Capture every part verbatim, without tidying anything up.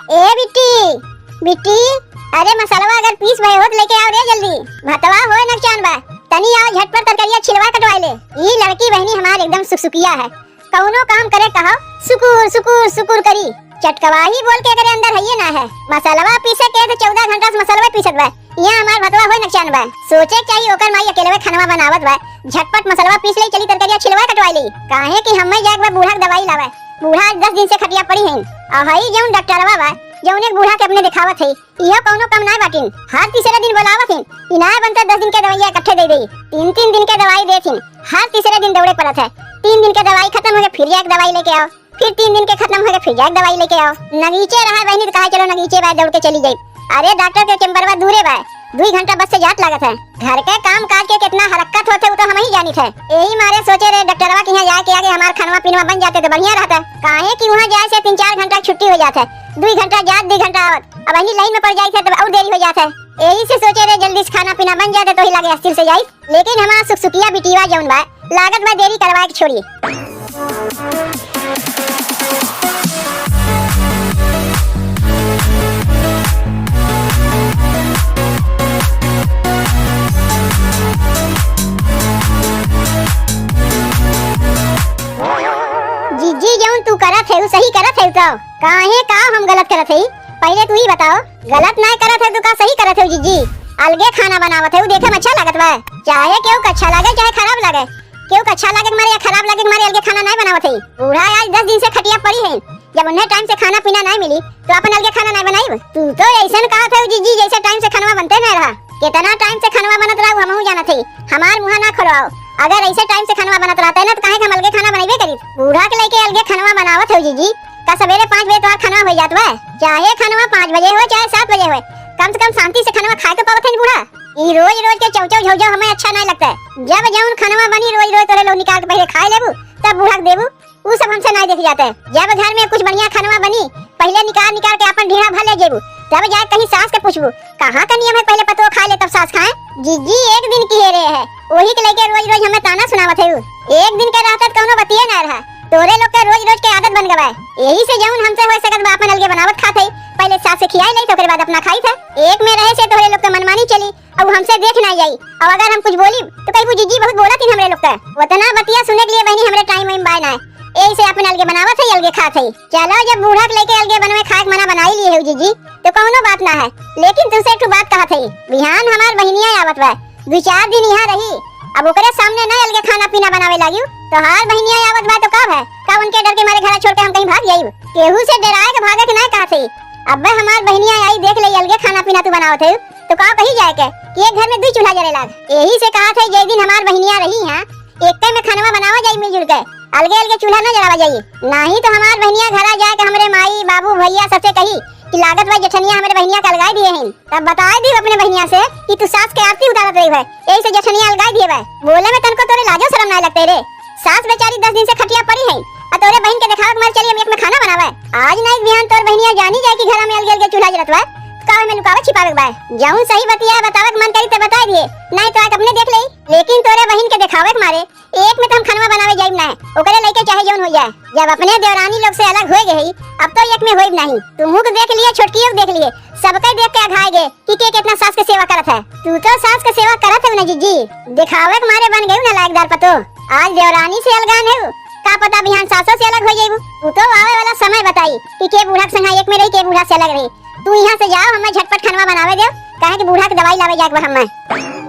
ए बिट्टी, बिट्टी, अरे मसलवा अगर पीस भए होत लेके आओ रे जल्दी। भतवा होए नकचान बा, तनी आओ झटपट तरकरिया छिलवा कटवाए ले। ई लड़की बहिनी हमार एकदम सुकसुकिया है, कउनो काम करे कहो सुकुर सुकुर सुकुर करी। चटकवाही बोल के एकरे अंदर हइये ना है। मसलवा पीसे के तो चउदह घंटा से मसलवा पीसत बा, यहाँ हमार भतवा होए नकचान बा। सोचे के चाही ओकर माई अकेलवे खनवा बनावत बा, झटपट मसलवा पीस ले, चली तरकरिया छिलवा कटवाए ले। काहे कि हमें जाए के बा बूढ़ा के दवाई लावे, बूढ़ा आज दस दिन से खटिया पड़ी हैं। आ हई जउन डॉक्टरवा बा, जउन एक बूढ़ा के अपने दिखावत है, इहो कउनो कम नाय बाटिन। हर तीसरे दिन बोलावत हिन, इनाय बनता दस दिन के दवाइया इकट्ठे दे देई। तीन तीन दिन के दवाई देत हिन, हर तीसरे दिन दौड़े पड़त है। तीन दिन के दवाई खतम होइगे, फिर जाके दवाई लेके आओ, फिर तीन दिन के खतम होइगे, फिर जाके दवाई लेके आओ। नगीचे रहा बहिनी तो कहा चलो नगीचे बा, दौड़ के चली जाई। अरे डॉक्टर के चेम्बरवा दूरे बा, दुई घंटा बस से जात लागत है। घर के काम काज के केतना हरकत होत है, उ तो हमहीं जानित है। एही मारे सोचे रहे डॉक्टरवा के यहाँ जाए के आगे हमार खनवा पीनवा बन जाते तो बढ़िया रहता, काहे कि उहाँ जाए से तीन चार घंटा के छुट्टी होइ जात है, दुई घंटा जात दुई घंटा आवत। अब अही लाइन में पड़ जाइत है तो और देरी होइ जात है। एही से सोचे रहे जल्दी से खाना पीना बन जाते तो ही लागे अस्थिर से जाई, लेकिन हमार सुकसुकिया बिटिया जउन बा लागत बा देरी करवाए के छोड़ी। जिज्जी, जउन तू करत है, उ सही करत है तो? काहे, का हम गलत करत है? पहिले तू ही बताओ, गलत नाय करत है तो का सही करत है जिज्जी? अलगे खाना बनावत है, उ देखे में अच्छा लागत बा? चाहे केहू के अच्छा लागे, चाहे खराब लागे, केहू के अच्छा लागे के मारे या खराब लागे के मारे अलगे खाना नाय बनावत है। बूढ़ा आज दस दिन से खटिया पड़ी है, जब उन्हें टाइम से खाना पीना नाय मिली तो अपन अलगे खाना नाय बनाइब। तू तो ऐसन कहत है जिज्जी जैसे टाइम से खानवा बनते नाय रहा। कितना टाइम से खानवा बनत रहा हमहू जानत है, हमार मुँह ना खोलवाओ। अगर ऐसे टाइम से खानवा बनत रहता है ना तो काहे के हम अलगे खाना बनइबे करी? बूढ़ा के लेके अलगे खानवा बनावत है जिज्जी, का सवेरे पाँच बजे तोहार खानवा हो जात बा? चाहे खानवा पाँच बजे हो चाहे सात बजे हो, कम से कम शांति से खानवा खाए तो पावत है बूढ़ा। ई रोज रोज के चौचौ झौझौ हमें अच्छा नाय लगता है। जब जउन खानवा बनी रोज रोज तोरे लोग निकाल के पहिले खाए लेबू, तब बूढ़ा के देबू, उ सब हमसे नाय देखे जात है। जब घर में कुछ बढ़िया खानवा बनी, पहिले निकाल निकाल के अपन ढीढ़ा भर ले जेबू, तब जाए कहीं सास के पूछबू, कहाँ का नियम है पहिले पतोह खा ले तब सास खाए? जिज्जी एक दिन की हेरे है, वही के लेके रोज रोज हमें ताना सुनावत है उ। एक दिन के रहता तो कउनो बतिये ना रहा, तोरे लोग के रोज रोज के आदत बन गवा है। यही से जउन हमसे हो सकत बा अपन अलगे बनावत खात है, पहिले सास से खियाई ले तो ओकरे बाद अपना खाई था। एक में रहे से तोरे लोग के मनमानी चली, अब हमसे देख ना जाई। अब अगर हम कुछ बोली तो कहबू जिज्जी बहुत बोलत ही हमरे लोग के। उतना बतिया सुने के लिए बहनी हमरे टाइम वाइम बाय ना है, यही से अपन अलगे बनावत है, अलगे खात है। चलो जब बूढ़ा के लेके अलगे बनवे खाए के मना बनाई लिए है जिज्जी तो कउनो बात ना है, लेकिन तुमसे एक ठो बात कहत है, बिहान हमार बहिनिया आवत बा, दुई चार दिन यहाँ रही, अब ओकरे सामने ना अलगे खाना पीना बनावे लागियो, तोहार बहिनिया आवत बा तो का भय? का उनके डर के मारे घरा छोड़ के हम कहीं भाग जाइब? केहू से डराए के भागे के ना कहत है। अब्बे हमार बहिनिया आई देख ले अलगे खाना पीना तू बनावत है तो का कही जाए के कि एक घर में दुई चूल्हा जरे लाग। यही से कहत है जे दिन हमार बहिनिया रही है एक्के में खानवा बनावा जाई मिलजुल के, अलगे अलगे चूल्हा न जरावा जाई। नाही तो हमार बहिनिया घरा जाए के हमरे माई बाबू भैया सबसे कही कि लागत बा जेठनिया हमरे बहिनिया के अलगाई दिए हैं। तब बताए दी अपने बहिनिया से कि तू सास के आरती उतारत रही है, यही से जेठनिया अलगाई दिए बा। बोले में तनको तोरे लाजो शरम ना लगते रे। सास बेचारी दस दिन से खटिया पड़ी है, आ तोरे बहिन के देखावे के मारे चली हम एक में खाना बनावे। आज ना एक बिहान तोर बहिनिया जानी जाए कि घरा में अलगे अलगे चूल्हा जरत बा, तो का में लुकावे छिपावे के बा? जउन सही बतिया बतावे के मन करी ते बताए दिए, नहीं तो आके अपने देख ले। लेकिन तोरे बहिन के देखावे के मारे एक में तो हम खनवा बनावे जाइब ना, ओकरे लइके चाहे जउन हो जाए। जब अपने देवरानी लोग से अलग होए गए हई, अब तो एक में होइब नहीं। तुहू के देख लिए, छोटकियो के देख लिए, सबके देख के अघाए गए कि के कितना सास के सेवा करत है। तू तो सास के सेवा करत है ना जिज्जी, देखावे के मारे बन गयू ना लायकदार पतो। आज देवरानी से अलगान है, का पता बिहान सासो से अलग हो जाइबू। तू तो आवे वाला समय बताई कि के बूढ़ा के संग एक में रही, के बूढ़ा से अलग रही। तू यहाँ से जाओ, हमें झटपट खनवा बनावे दे, काहे कि बूढ़ा के दवाई लावे जाए के बा हमें।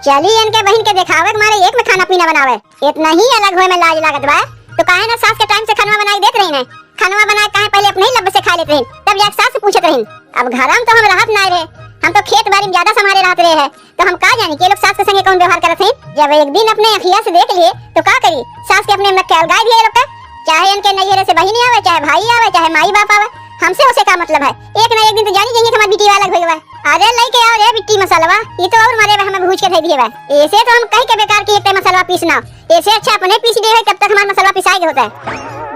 चली इनके बहिन के देखावे के मारे एक में खाना पीना बनावे। इतना ही अलग होए में लाज लागत बा, तो काहे ना सास के टाइम से खनवा बनाई देत रही ने? खनवा बनाए काहे पहले अपने ही लब्बे से खा लेत रही, तब जाके सास से पूछत रही। अब घरा में तो हम रहत ना रहे, हम तो खेत बाड़ी में ज्यादा संभाले रहत रहे हैं, तो हम का जानी कि ये लोग सास के संगे कौन व्यवहार करत हैं। जब एक दिन अपने अखिया से देख लिए, तो का करी, सास के अपने में के अलगाए दिए ये लोग का। चाहे इनके नैहरे से बहिनी आवे, चाहे भाई आवे, चाहे माई बाप आवे, हमसे उसे का मतलब है? एक ना एक दिन तो जानी जाइए कि हमार बिटिया अलग हो गवा। अरे लइके आओ रे बिट्टी मसलवा, ई तो और मारे बा, हमें भूज के धइ दिए बा। ऐसे तो हम कही के बेकार की एक टाइम मसलवा पीसना, ऐसे अच्छा अपने पीस दिए है, तब तक हमार मसलवा पिसाए के होता है।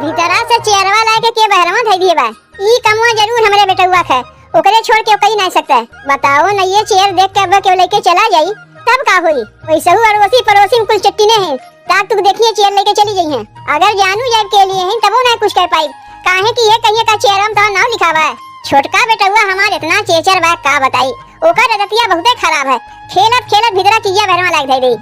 भीतरा से चेयरवा लाए के, के बहरवा धइ दिए बा। ई कमवा जरूर हमरे बेटउआ के है, ओकरे छोड़ के कही नहीं सकता है। बताओ न, ये चेयर देख के अब केहू लइके चला जाई, तब का होई? वैसहू अड़ोसी पड़ोसी में कुल चट्टीने हैं, ताक तुक देखिए चेयर लेके चली गई हैं। अगर जानू जाए के लिए हैं तबो ना कुछ कह पाई, काहे कि ये कहिए का चेयर हम तो नाव लिखावा है। छोटका बेटउआ हमार इतना चेचर बा, का बताई। ओकर आदतिया बहुते खराब है। खेलत खेलत भीतरा चीजिया बहरवा लाग धई देई।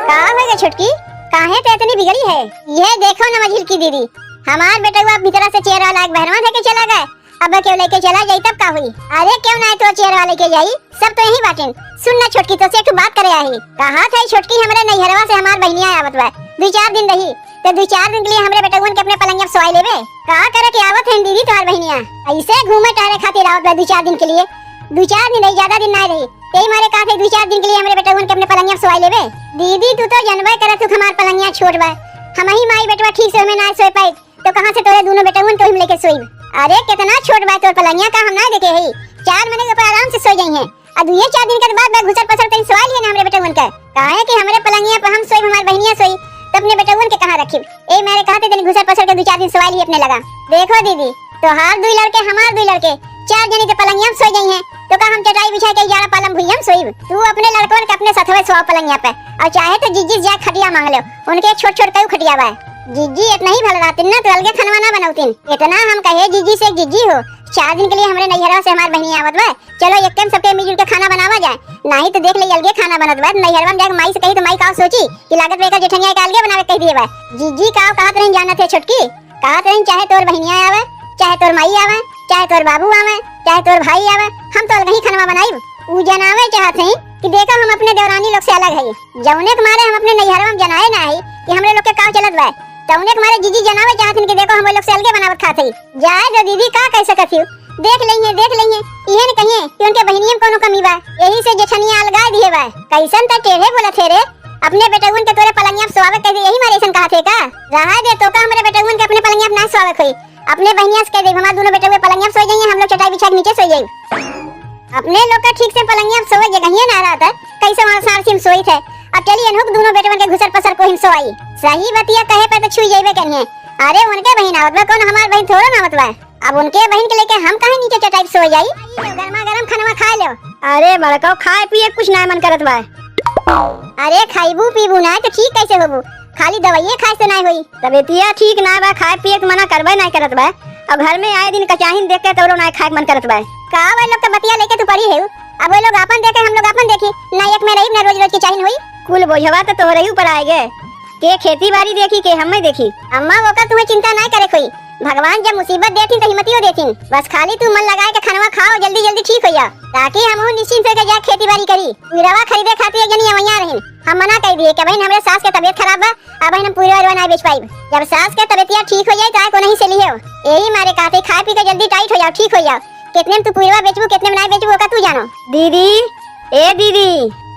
का हो गे छोटकी, काहे ते इतनी बिगड़ी है? ये देखो न मझिलकी दीदी, हमार बेटउआ भीतरा से चेरवा लाग बहरवा धके चला गए। अब केहू लेके चला जाई तब का हुई? अरे केहू ना तो चेरवा लेके जाई, सब तो यही बाटेन। सुन ना छोटकी, तोसे एक ठो बात करे आही। कहा था छोटकी, हमरे नैहरवा से हमार बहिनिया आवत बा, दुई चार दिन रही, तो दुई चार दिन के लिए हमरे बेटउअन के अपने पलंगिया पे सोवाई लेबे। का करे के आवत है दीदी तोहार बहिनिया? ऐसे घूमे टहरे खातिर आवत बा दुई चार दिन के लिए, दुई चार दिन रही, ज्यादा दिन ना रही। यही मारे कहा थे दुई चार दिन के लिए हमरे बेटउअन के अपने पलंगिया पे सोवाई लेबे। दीदी तू तो जनबे करत हू हमार पलंगिया छोट बा, हमही माई बेटवा ठीक से ओमे ना सोए पाई। तो कहाँ से तोरे दोनों बेटउन के हम लेके सोइब? अरे कितना छोट बा तोर पलंगिया, का हम ना देखे हई? चार महीने के ऊपर आराम से सो जाई हैं। अब दुए चार दिन के बाद मैं घुसर पसर कहीं सोवा लिए ना हमरे बेटउन के। काहे कि हमरे पलंगिया पर हम सोइब, हमार बहिनिया सोई, तो अपने बेटउन के कहाँ रखिब? ए मारे कहा थे तनी घुसर पसर के दुई चार दिन सोवा लिए अपने लगा। देखो दीदी, तोहार दुई लड़के, हमार दुई लड़के, चार जनी तो पलंगिया में सो जाई हैं। तो का हम चटाई बिछा के जाड़ा पालम भुइया में सोइब? तू अपने लड़कवन के अपने सथवे सोवा पलंगिया पे, और चाहे तो जिज्जी से जाके खटिया मांग लो, उनके छोट छोट कई खटिया बा। जिज्जी इतना ही भल रहतिन ना, तो अलगे खनवा ना बनौतिन। इतना हम कहे जिज्जी से, जिज्जी हो, चार दिन के लिए हमरे नैहरवा से हमार बहिनी आवत बा, चलो एक टाइम सबके मिलजुल के खाना बनावा जाए, नहीं तो देख ले अलगे खाना बनत बा। नैहरवा में जाके माई से कही तो माई का सोची कि लागत बा एकर जेठनिया के अलगे बनावे कह दिए बा। जिज्जी का कहत रही जानत है छोटकी, कहत रही चाहे तोर बहिनिया आवे, चाहे तोर माई आवे, चाहे तोर बाबू आवे, चाहे तोर भाई आवे, हम तो अलग ही खनवा बनाई। उ जनावे चाहत हई कि देखो हम अपने देवरानी लोग से अलग हई, जौने के मारे हम अपने नैहरवा में जनाए ना हई कि हमरे लोग के का चलत बा। तौने के मारे जिज्जी जनावे चाहत हन कि देखो हम लोग से अलगे बनावत खात हई। जाए दो दीदी, का कह सकत हियो, देख लेइहे, देख लेइहे। इहे न कहिए कि उनके बहिनिया में कोनो कमी बा, यही से जेठनिया अलगाए दिए बा। कैसन त टेढ़े बोलत हे रे, अपने बेटउन के तोरे पलंगिया पे सोआवे कह दे, यही मारे ऐसन कहा थे का? रहा दे तो का हमरे बेटउन के अपने पलंगिया पे ना सोआवे खोई, अपने बहिनिया से कह दे हमार दोनों बेटउए पलंगिया पे सो जाइए, हम लोग चटाई बिछा के नीचे सो जाइए। अपने लोग का ठीक से पलंगिया में सोवे जगहिया ना रहत है, कैसे वहाँ सारसी में सोई थे। अब चली अनहुक दोनों बेटवन के घुसर पसर को हिम सोवाई। सही बतिया कहे पे तो छुई जाइबे करिए। अरे उनके बहिन आवत बा, कौन हमार बहिन थोड़ो ना आवत बा। अब उनके बहिन के लेके हम काहे नीचे चटाई पे सो जाई? गर्मा गर्म खनवा खा लो। अरे बड़को, खाए पिए कुछ ना मन करत बा। अरे खाइबू पीबू ना तो ठीक कैसे होबू? खाली दवाइये खाए से ना होई। तबियतिया ठीक ना बा, खाए पिए के मना करबे ना करत बा। अब घर में आए दिन कचाहिन देख के तोरो ना खाए के मन करत बा। का वो लोग तो बतिया लेके तू पड़ी है, अब वो लोग आपन देखे हम लोग आपन देखी, ना एक में रही ना रोज रोज के चाहिन होई। कुल बोझवा तो तोहरे ही ऊपर आएगे, के खेती बाड़ी देखी के हमें देखी। अम्मा वो का तुम्हें चिंता ना करे कोई, भगवान जब मुसीबत देथिन तो हिम्मतियो देथिन। बस खाली तू मन लगाए के खनवा खाओ, जल्दी जल्दी ठीक हो जाओ, ताकि हम निश्चिंत होके जाए खेती बाड़ी करी। हीरावा खरीदे खातिर एक जनी अवैया रहिन, हम मना कर दिए कि बहन हमरे सास के तबियत खराब बा, अब हम पूरा उरवा ना बेच पाइब। जब सास के तबियतिया ठीक हो जाए, तो आए को नहीं से लियो। यही मारे कहते खाए पी के जल्दी टाइट हो जाओ, ठीक हो जाओ। कितने में तू पूरा बेचबू, कितने में ना बेचबू, ओका तू जानो। दीदी, ए दीदी।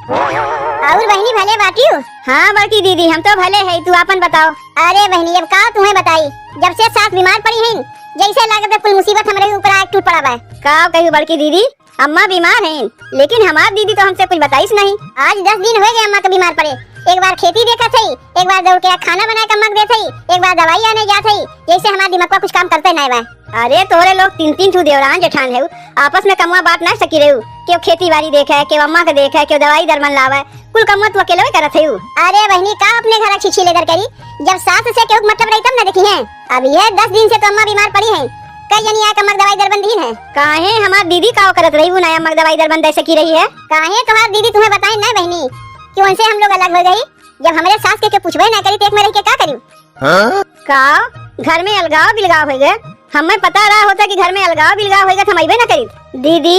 और बहनी भले बाटियो? हाँ बड़की दीदी, हम तो भले है, तू आपन बताओ। अरे बहनी, अब का तुम्हें बताई, जब से सास बीमार पड़ी है, जैसे लागत है कुल मुसीबत हमरे ऊपर आके टूट पड़ा बा। का कहू बड़की दीदी, अम्मा बीमार हैं, लेकिन हमार दीदी तो हमसे कुछ बताइस नहीं। आज दस दिन हो गए अम्मा के बीमार पड़े। एक बार खेती देखत हई, एक बार दौड़ के खाना बना के अम्मा के देत हई, एक बार दवाई आने जात हई, जैसे हमार दिमागवा कुछ काम करते नहीं बा। अरे तोरे लोग तीन तीन ठू देवरान जेठान है, आपस में कमवा बांट ना सकी रहू, केहू खेती बाड़ी देखे, केहू अम्मा के देखे, केहू दवाई दरमन लावे, कुल कमवा तू अकेले करत हऊ। अरे बहनी, का अपने घर छिछी लेकर करी, जब सास से केहू के मतलब रही तब न देखी है। अब ये दस दिन से तो अम्मा बीमार पड़ी है, कई जनी आके अम्मा के दवाई दरबन दीन है। काहे हमार दीदी का करत रही, वो ना अम्मा के दवाई दरबन दे सकी रही है? काहे तोहार दीदी तुम्हें बताए ना बहनी कि उनसे हम लोग अलग हो गई? जब हमरे सास के, के पूछबे ना करी तो एक में रह के का करी? हाँ? का घर में अलगाव बिलगाव हो गए? हमें पता रहा होता कि घर में अलगाव बिलगाव होइगा तो हम अइबे ना करी। दीदी,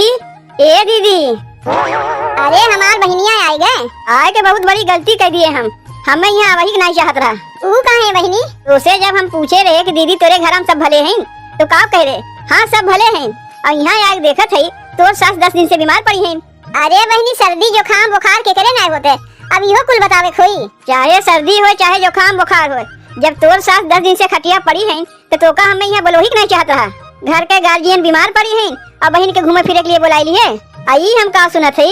ए दीदी। अरे हमार बहिनिया आए गए। आए के बहुत बड़ी गलती कर दिए हम। हमें यहाँ वही नहीं चाहत रहा। ऊ काहे बहिनी? उसे जब हम पूछे रहे कि दीदी तोरे घर में सब भले हैं, तो का कह रहे? हाँ सब भले हैं। और यहाँ आए देखत है तोर सास दस दिन से बीमार पड़ी हैं। अरे बहिनी, सर्दी जुकाम बुखार केकरे नाय होते, अब इहो कुल बतावे खोई। चाहे सर्दी होय, चाहे जुकाम बुखार होय, जब तोर सास दस दिन से खटिया पड़ी हैं, तो तोका हमें यहाँ बोलोही के नहीं चाहत रहा। घर के गार्जियन बीमार पड़ी हैं, अब बहिन के घूमे फिरे के लिए बोलाई लिए। आई हम का सुनत है,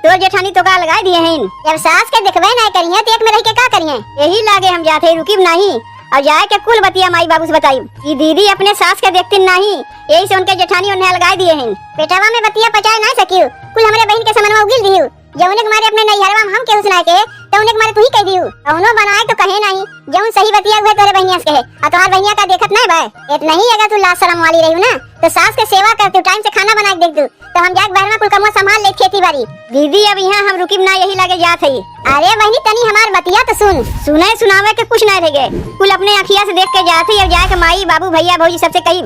तोर जेठानी तोका लगाए दिए हैं। जब सास के देखबे नहीं करिए, तो एक में रह के का करिए? यही लागे हम जाते रुकिब नहीं, और जाए के कुल बतिया माई बाबू से बताई कि दीदी अपने सास के देखती नहीं, यही से उनके जेठानी उन्हें अलगाए दिए हैं। पेटवा में बतिया पचाए नहीं सकियो, कुल हमरे बहिन के समनवा उगिल दियो। जौने के मारे अपने नैहरवा में हम केहू से ना कहे, तो उन्हें मारे तू ही कह दियो। कौनो बनाए तो कहे नहीं, जौन सही बतिया हुए तोरे बहनिया से कहे। और तोहार बहनिया का देखत नहीं बे? इतना ही अगर तू लाज शरम वाली रही ना, तो सास के सेवा करती, टाइम से खाना बना के देख तू, तो हम जाके बाहर में कुल कमवा संभाल ले खेती बाड़ी। दीदी, अब यहाँ हम रुकिब ना, यही लागे जात है। अरे बहनी, तनी हमार बतिया तो सुन। सुने सुनावे के कुछ नहीं रह गए, कुल अपने अखिया से देख के जात है। अब जाके माई बाबू भैया भौजी सबसे कही।